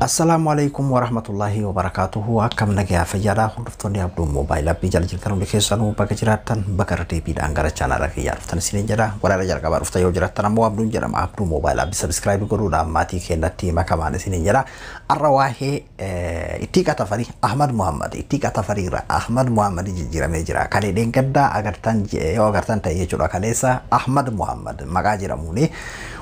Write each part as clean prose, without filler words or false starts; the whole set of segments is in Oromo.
Assalaamu alaikum warahmatullahi wabarakatuhu. Akkam nagayaa fayyaadhaa hordoftoonni Abduu Moobaayil Appii jala jirtan hundi keessanuu bakka jiraattan bakka irra deebiidhaan gara chaanaala kiyyaa dhuftan isiniin jedha. Waraana jalqabaa dhuftan yoo jiraattan ammoo Abduun jedhama. Abduu Moobaayil Appii subscribe godhuudhaan maatii keenyatti makamaan isiniin jedha. Har'a waa'ee Ittiiqaa Tafarii Ahmad Muhammad Ittiiqaa Tafarii irra Ahmad Muhammad jijjiiramee jira. Kan dheengaddaa agartan yoo agartan ta'e jechuudha. Kaleessa Ahmad Muhammad maqaa jedhamuuni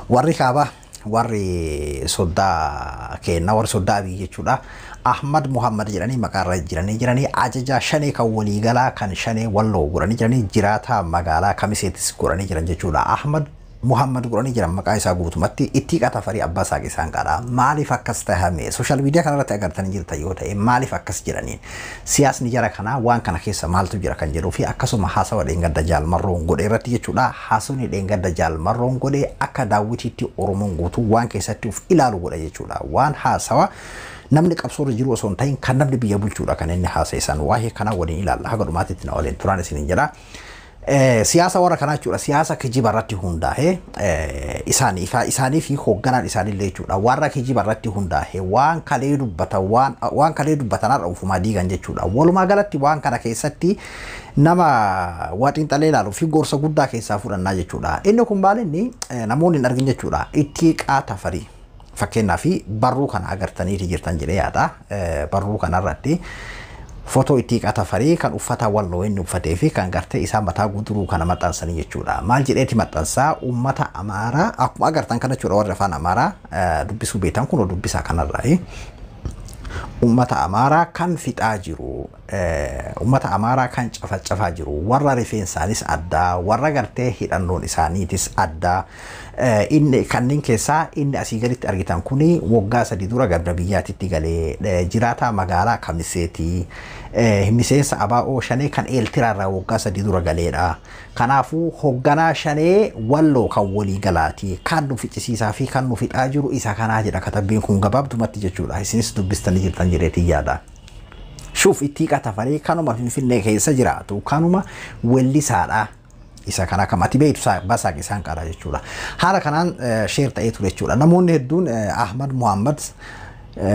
warri kaabaa warri soddaa keenna warri soddaa Abiy jechuudha. Ahmad Muhammad jedhanii maqaa irra jiranii ajajaa shanee kan waliigalaa kan shanee walloo godhanii jiranii jiraataa magaalaa kamiseettis godhanii jiran jechuudha. Ahmad Muhammad godhanii jiran maqaa isaa guutumatti Ittiiqaa Tafarii abbaa isaa isaan qara. Maaliif akkas tahame? Sooshaal miidiyaa kanarratti agartanii jirtan yoo ta'e maaliif akkas jedhaniin? Siyaasni jara kanaa waan kana keessa maaltu jira kan jedhuu fi akkasuma haasawa dheengadda jaalmarroon godhe irratti jechuudha. Haasawni dheengadda jaalmarroon godhe akka daawwitiitti Oromoon guutuu waan keessatti of ilaalu godha jechuudha. Waan haasawa namni qabsoorra jiru osoo hin ta'in kan namni biyya bulchuudha kan inni haasa'isan. Waa'ee kanaa waliin ilaalla. Haga dhumaatitti na waliin turaan isiniin jedha. Siyaasa warra kanaa jechuudha. Siyaasa kijiba irratti hundaa'ee isaanii fi hoogganaan isaaniillee jechuudha. Warra kijiba irratti hundaa'ee waan kalee dubbatan waan kalee dubbatan har'a ufumaa diigan jechuudha. Walumaa galatti waan kana keessatti nama waa xiinxalee ilaaluu fi gorsa guddaa keessaa fudhannaa jechuudha. Inni kun maal inni namoonni hin argin jechuudha. Ittiiqaa Tafarii fakkeenyaa fi barruu kana agartaniiti jirtan jedhee yaada. Barruu kanarratti footoo Ittiiqaa Tafarii kan uffata walloo inni uffatee fi kan gartee isaa mataa guduruu kana maxxansanii jechuudha. Maal jedheeti maxxansaa uummata Amaaraa akkuma agartan kana jechuudha warri afaan Amaaraa dubbisuu beektan kun dubbisaa kanarraa. Uummata Amaaraa kan fixaa jiru, uummata Amaaraa kan cafacafaa jiru, warra rifeensaanis addaa, warra gartee hidhannoon isaaniitis addaa. Inni kanneen keessaa inni asii gaditti argitan kuni waggaa 3 dura gara biyyaatitti galee jiraataa magaalaa Kamiseetii miseensa ABO shanee kan Eeltiraarraa waggaa 3 dura galeedha. Kanaafuu hoogganaa shanee walloo kan walii galaati. Kan nu ficcisiisaa fi kan nu fixaa jiru isa kanaa jedha katabbiin kun gabaabdumatti jechuudha. Isinis dubbistanii jirtan jedheetiin yaada. Shuuf Ittiiqaa Tafarii kanuma Finfinnee keessa jiraatu kanuma wellisaadha. Isa kana akkam ati beektu basaaq isaan qara jechuudha. Haala kanaan sheer ta'ee ture jechuudha. Namoonni hedduun Ahmad Muhammad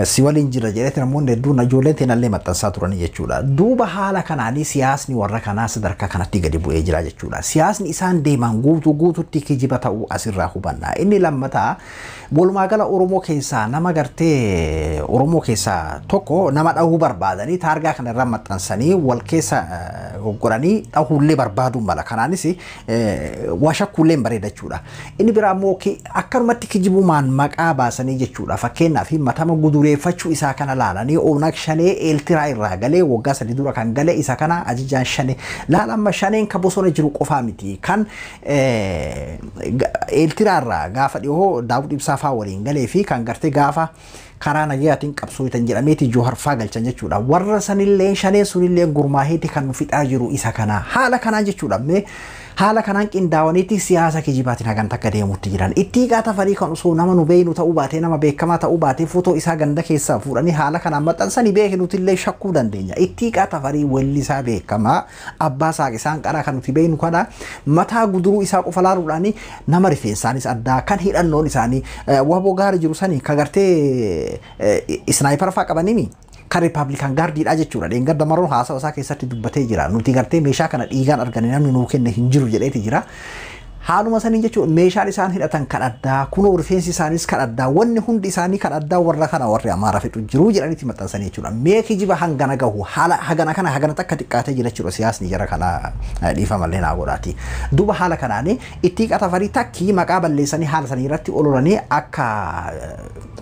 si waliin jira jedheeti namoonni hedduun ijoolleen teenallee maxxansaa turanii jechuudha. Duuba haala kanaanii siyaasni warra kanaa sadarkaa kanatti gadi bu'ee jira jechuudha. Siyaasni isaan deeman guutuu guututti kijiba ta'uu asirraa hubanna. Inni lammataa walumaa gala Oromoo keessaa nama gartee Oromoo keessaa tokko nama dhahuu barbaadanii taargaa kanarra maxxansanii wal keessa godhanii dhahuullee barbaaduu mala. Kanaanis waa shakkuullee hin bareeda jechuudha. Inni biraa immoo akkanumatti kijibumaan maqaa baasanii jechuudha. Fakkeenyaaf matama gudureeffachuu isaa kana laalanii Oonag shanee Eeltiraa irraa galee waggaa 3 dura kan gale isa kana ajajaan shanee laala amma shaneen kan bosona jiru qofaa miti kan Eeltiraa irraa gaafa dhiyoo Daawud Ibsaa fa'aa waliin galee fi kan gartee gaafa karaa nagayaatiin qabsootan jedhameeti Joohar fa'aa galchan jechuudha. Warra sanillee shaneen sunillee gurmaaheeti kan nu fixaa jiru isa kana haala kanaan jechuudha. Mee haala kanaan qindaawaniitti siyaasa kijibaatiin hagan takka deemutti jiran. Ittiiqaa Tafarii kan osoo nama nu beeknu ta'uu baatee nama beekamaa ta'uu baatee footoo isaa ganda keessaa fuudhanii haala kanaan maxxansanii beeknutillee shakkuu dandeenya. Ittiiqaa Tafarii wellisaa beekamaa abbaa saaq isaan qaraa kan nuti beeknu kana mataa guduruu isaa qofa laaluudhaan nama rifeensaanis addaa kan hidhannoon isaanii waboo gaarii jiru sanii kan gartee isnaayipar fa'aa qabaniimi. Kan Riippaabilikaan gaardiidha jechuudha. Dheengadda maroon haasawa isaa keessatti dubbatee jira. Nuti gartee meeshaa kana dhiigaan argane namni nuu kenne hin jiru jedheeti jira. Haaluma saniin jechuudha meeshaan isaan hidhatan kan addaa, kunoo rifeensi isaanis kan addaa, wanni hundi isaanii kan addaa warra kana warri Amaaraa fixu jiru jedhaniiti maxxansanii jechuudha. Mee kijiba hangana gahu haala hagana kana hagana takka xiqqaatee jira jechuudha siyaasni jara kana dhiifamallee naa godhaati. Duuba haala kanaanii Ittiiqaa Tafarii takkii maqaa balleessanii haala sanii irratti ololanii akka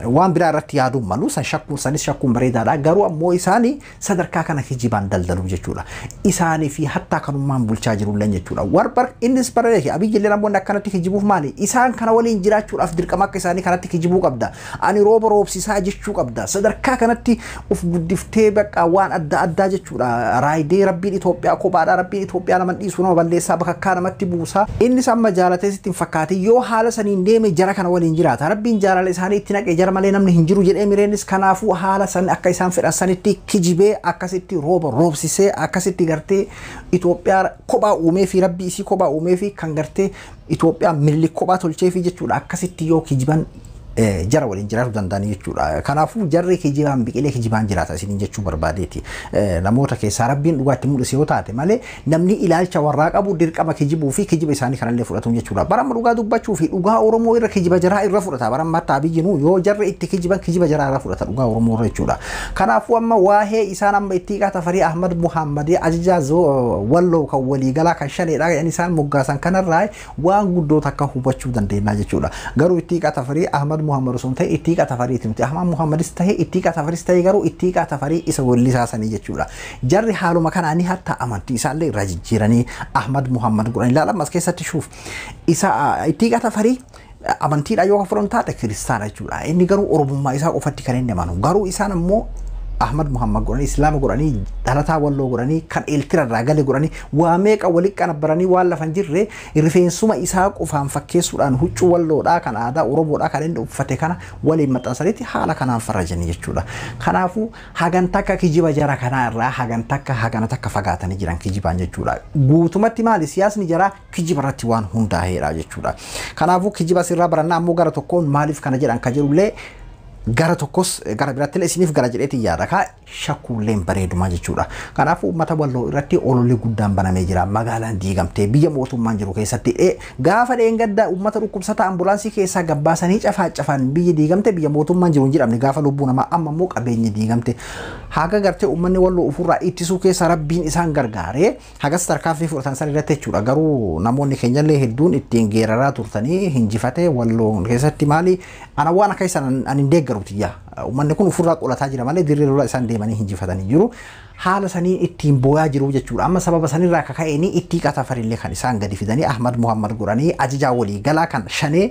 waan biraa irratti yaaduun malu san shakkuun sanis shakkuun bareedaadha. Garuu ammoo isaanii sadarkaa kana kijibaan daldaluu jechuudha. Isaanii fi hattaa kanummaan bulchaa jirullee jechuudha. Warbar innis bareede Abiyyi namoonni akkanatti kijibuuf maali? Isaan kana waliin jiraachuudhaaf dirqama akka isaanii kanatti kijibuu qabda. Ani rooba roobsisaa jechuu qabda. Sadarkaa kanatti of guddiftee bakka waan adda addaa jechuudha. Raayidee rabbiin Itoophiyaa kophaadha. Rabbiin Itoophiyaa nama dhiisuu nama balleessaa bakakkaa namatti buusaa. Innis amma jaalatee sitti hin fakkaate yoo haala saniin deeme jara kana waliin jiraata. Rabbiin jaalala isaanii itti naqee jara malee namni hin jiru jedhee mireenis kanaafuu haala san akka isaan fedhan sanitti kijibee akkasitti rooba roobsisee akkasitti gartee Itoophiyaa kophaa uumee fi rabbii isii kophaa uumee fi kan gartee Itoophiyaa milli kophaa tolchee fi jechuudha. Akkasitti yoo kijiban jara waliin jiraachuu danda'anii jechuudha. Kanaafuu jarri kijibaan biqilee kijibaan jiraata isiniin jechuu barbaadeeti. Namoota keessaa Rabbiin dhugaatti mul'ise yoo taate malee namni ilaalcha warraa qabu dirqama kijibuu fi kijiba isaanii kanallee fudhatuun jechuudha. Bara amma dhugaa dubbachuu fi dhugaa Oromoo irra kijiba jaraa irra fudhata. Bara amma Abiyyinuu yoo jarri itti kijiban kijiba jaraa irra fudhata dhugaa Oromoo irra jechuudha. Kanaafuu amma waa'ee isaan amma Ittiiqaa Tafarii Ahmad Muhammadii ajajaa Walloo kan waliigalaa kan shaneedha jedhanii isaan moggaasan kanarraa waan guddoo takka hubachuu dandeenya jechuudha. Garuu Ittiiqaa Tafarii Ahmad Muhammad osoo hin ta'e Ittiiqaa Tafariiti miti. Ahmad Muhammadis ta'e Ittiiqaa Tafaris ta'e garuu Ittiiqaa Tafarii isa weellisaa sanii jechuudha. Jarri haaluma kanaan hatta amantii isaallee irraa jijjiiranii Ahmad Muhammad godhanii ilaala as keessatti shuuf isa Ittiiqaa Tafarii amantiidha yoo fudhan taate kiristaana jechuudha. Inni garuu Oromummaa isaa qofatti kan inni amanu. Garuu isaan ammoo Ahmad Muhammad godhanii Islaama godhanii dhalataa Walloo godhanii kan Eeltira irraa gale godhanii waa meeqa walitti qanabbaranii waan lafa hin jirre rifeensuma isaa qofaan fakkeessuudhaan huccuu Walloodhaa kan aadaa Oromoodhaa kan inni uffate kana waliin maxxansanitti haala kanaan farrajanii jechuudha. Kanaafuu hagan takka kijiba jara kanaa irraa hagan takka hagana takka fagaatanii jiran kijibaan jechuudha. Guutumatti maali siyaasni jaraa kijiba irratti waan hundaa'eedha jechuudha. Kanaafuu kijiba sirraa barannaa ammoo gara tokkoon maaliif kana jedhan ka jedhullee gara tokkos gara biraatti illee isiniif gara jedheetti yaada kaa shakkuulleen bareedumaa jechuudha. Kanaafuu uummata Walloo irratti ololli guddaan banamee jira. Magaalaan diigamtee biyya mootummaan jiru keessatti gaafa dheengaddaa uummata dhukkubsataa ambulaansii keessaa gabbaasanii cafaa cafaan biyyi diigamte biyya mootummaan jiru hin jedhamne gaafa lubbuu namaa amma immoo qabeenyi diigamte. Haga gartee uummanni Walloo ofirraa ittisuu keessa Rabbiin isaan gargaaree hagas tarkaanfii fudhatan san irratti jechuudha. Garuu namoonni keenyallee hedduun ittiin geeraraa turtanii hinjifatee Walloo keessatti maali ana waan akka isaan ani hin deeggaru tiyya. Uummanni kun ofirraa qolataa jira malee dirree lolaa isaan deemanii hinjifatanii jiru. Haala sanii ittiin booyaa jiru jechuudha. Amma sababa sanirraa akka ka'een Ittiiqaa Tafarillee kan isaan gadi fidanii Ahmad Muhammad godhanii ajajaa walii galaa kan shanee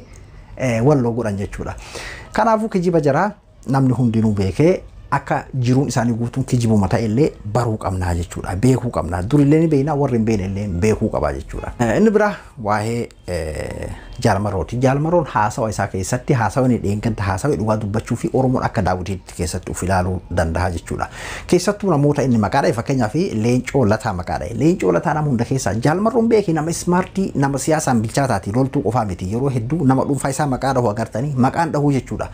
Walloo godhan jechuudha. Kanaafuu kijiba jaraa namni hundinuu beekee akka jiruun isaanii guutuun kijibuma ta'ellee baruu qabnaa jechuudha. Beekuu qabnaa. Durillee ni beeknaa warri hin beekne illee beekuu qabaa jechuudha. Inni biraa waa'ee Jaalmarooti. Jaalmaroon haasawa isaa keessatti haasawa inni dheengadda haasawa dhugaa dubbachuu fi Oromoon akka daawwitiitti keessatti of ilaaluu danda'a jechuudha. Keessattuu namoota inni maqaa dha'e fakkeenyaaf Leencoo Lataa maqaa dha'e. Leencoo Lataa nama hunda keessaa Jaalmaroon beeki nama smartii nama siyaasaan bilchaataati loltuu qofaa miti yeroo hedduu nama dhuunfaa isaa maqaa dhahu agartanii maqaan dhahuu jechuudha.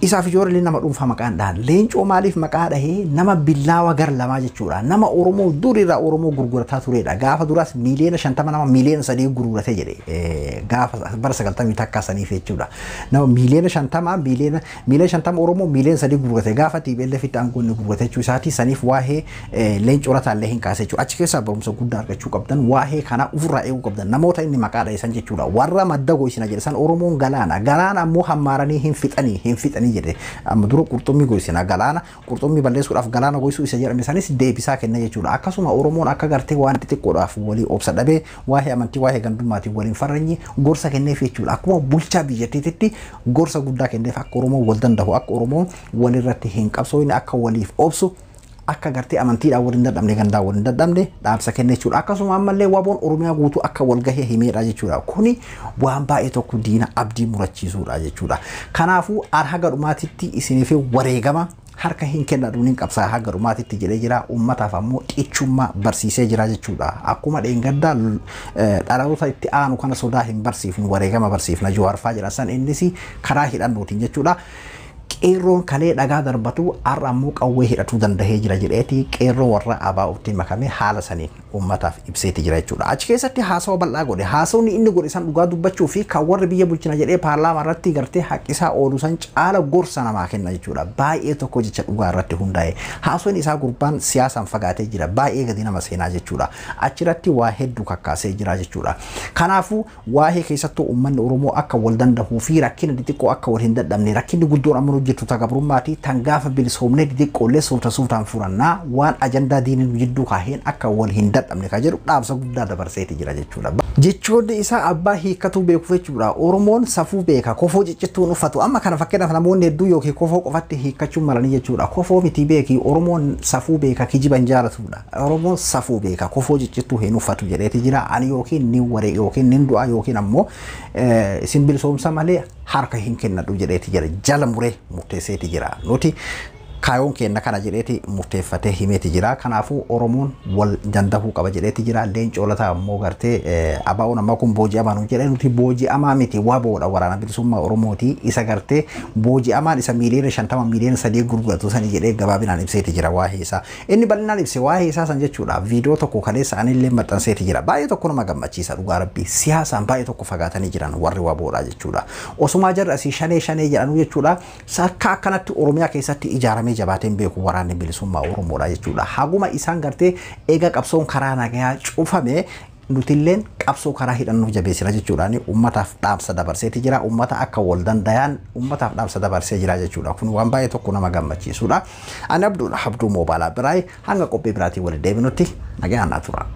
Isaaf ijoollee nama dhuunfaa maqaan dhahan. Leencoo maaliif maqaa dhahee nama billaawa gar lamaa jechuudha. Nama Oromoo durirraa Oromoo gurgurataa turedha. Gaafa duraas 50 miiliyoona nama 3 miiliyoona gurguratee jedhe. Gaafa bara 91 saniif jechuudha. Nama 50 miiliyoona 50 miiliyoona Oromoo 3 miiliyoona gurgurate gaafa TPLF itti aangoo inni gurgurate jechuu isaati saniif waa'ee Leencoo Lataallee hin kaase jechuudha. Achi keessaa barumsa guddaa argachuu qabdan waa'ee kana ofirraa eeguu qabdan namoota inni maqaa dhahe san jechuudha. Warra madda goysina jedhe san Oromoon galaana. Galaana ammoo hammaaranii hin fixanii hin fixanii jedhe. Amma dura qurxummii goysina galaana qurxummii balleessuudhaaf galaana goysuu isa jedhame sanis deebisaa kenna jechuudha. Akkasuma Oromoon akka gartee waan xixiqqoodhaaf walii obsa dhabee waa'ee amantii waa'ee gandummaatiin waliin farranyi gorsa kenneef jechuudha. Akkuma bulchaa biyyattiitti gorsa guddaa kenneef akka Oromoon wal danda'u akka Oromoon walirratti hin qabsoofne akka waliif obsu akka gartee amantiidhaan waliin dadhabne gandaan waliin dadhabne dhaamsa kenne jechuudha. Akkasuma ammallee waboon Oromiyaa guutuu akka wal gahee himeedha jechuudha. Kuni waan baay'ee tokko diina abdii murachiisuudha jechuudha. Kanaafuu haga dhumaatitti isiniif wareegama harka hin kennadhuun hin qabsaa haga dhumaatitti jedhee jira. Uummataaf ammoo xichummaa barsiisee jira jechuudha. Akkuma dheengaddaa dhaloota itti aanu kana sodaa hin barsiifnu wareegama barsiifna Jawaar fa'aa jedha san innis karaa hidhannootiin jechuudha. Qeerroon kalee dhagaa darbatu har'a ammoo qawwee hidhatuu dandahee jira jedheeti qeerroo warra ABO'tti makame haala saniin uummataaf ibseeti jira jechuudha. Achi keessatti haasawa bal'aa godhe. Haasawni inni godhe san dhugaa dubbachuu fi kan warri biyya bulchina jedhee paarlaamaa irratti gartee haqqisaa oolu san caala gorsa namaa kenna jechuudha. Baay'ee tokko jecha dhugaa irratti hundaa'e. Haasawni isaa gurbaan siyaasaan fagaatee jira. Baay'ee gadi nama seenaa jechuudha. Achirratti waa hedduu kakkaasee jira jechuudha. Kanaafuu waa'ee keessattuu uummanni Oromoo akka wal dandahuu fi rakkina xixiqqoo akka wal hin dadhabne rakkinni guddoon amma hojjetu tagabrummaati tan gaafa bilisoomnee xixiqqoollee suuta suutaan furannaa waan ajandaa diinii nu jidduu kaaheen akka wal hin dadhabne ka jedhu dhaamsa guddaa dabarseeti jira jechuudha. Jechoonni isaa abbaa hiikkatuu beekuuf jechuudha. Oromoon safuu beeka kofoo ciccittuun uffatu amma kana fakkeenyaaf namoonni hedduu yookiin kofoo qofatti hiikkachuu malanii jechuudha. Kofoo miti beeki Oromoon safuu beeka kijiba hin jaalatudha. Oromoon safuu beeka kofoo ciccittuu hin uffatu jedheeti jira. Ani yookiin ni waree yookiin ni du'a yookiin ammoo isin bilisoomsa malee harka hin kennadhu jedheeti jira. Jala muree murteesseeti jira. Nuti Kaayoon kenna kana jedheeti murteeffatee himeeti jira. Kanaafuu Oromoon wal dandahuu qaba jedheeti jira. Leencoo Lataa ammoo gartee ABO'n amma kun booji'amaa nuun jedhee, nuti booji'amaa miti, WBOdha, Waraana Bilisummaa Oromooti. Isa gartee booji'amaan isa 50 miiliyoona 3 miiliyoona gurguratu sani jedhee gabaabinaan ibseeti jira waa'ee isaa. Inni bal'inaan ibse waa'ee isaa san jechuudha. Viidiyoo tokko kaleessa anillee maxxanseeti jira. Baay'ee tokko nama gammachiisa, dhugaa rabbii. Siyaasaan baay'ee tokko fagaatanii jiran warri WBOdha jechuudha. Osumaa jarri asii shanee shanee jedhanuu jechuudha. Akka akkanatti Oromiyaa keessatti ijaaramee jabaateen beeku Waraanni Bilisummaa Oromoodha jechuudha. Haguma isaan gartee eega qabsoon karaa nagayaa cufame, nutilleen qabsoo karaa hidhannoo jabeessina jechuudhaan ummataaf dhaamsa dabarseeti jira. Ummata akka wal danda'an ummataaf dhaamsa dabarsee jira jechuudha. Kun waan baay'ee tokko nama gammachiisudha. Ani Abduudha, Abduu Moobaalaa Biraay. Hanga qophii biraatiin waliin deebinutti nagaan naa tura.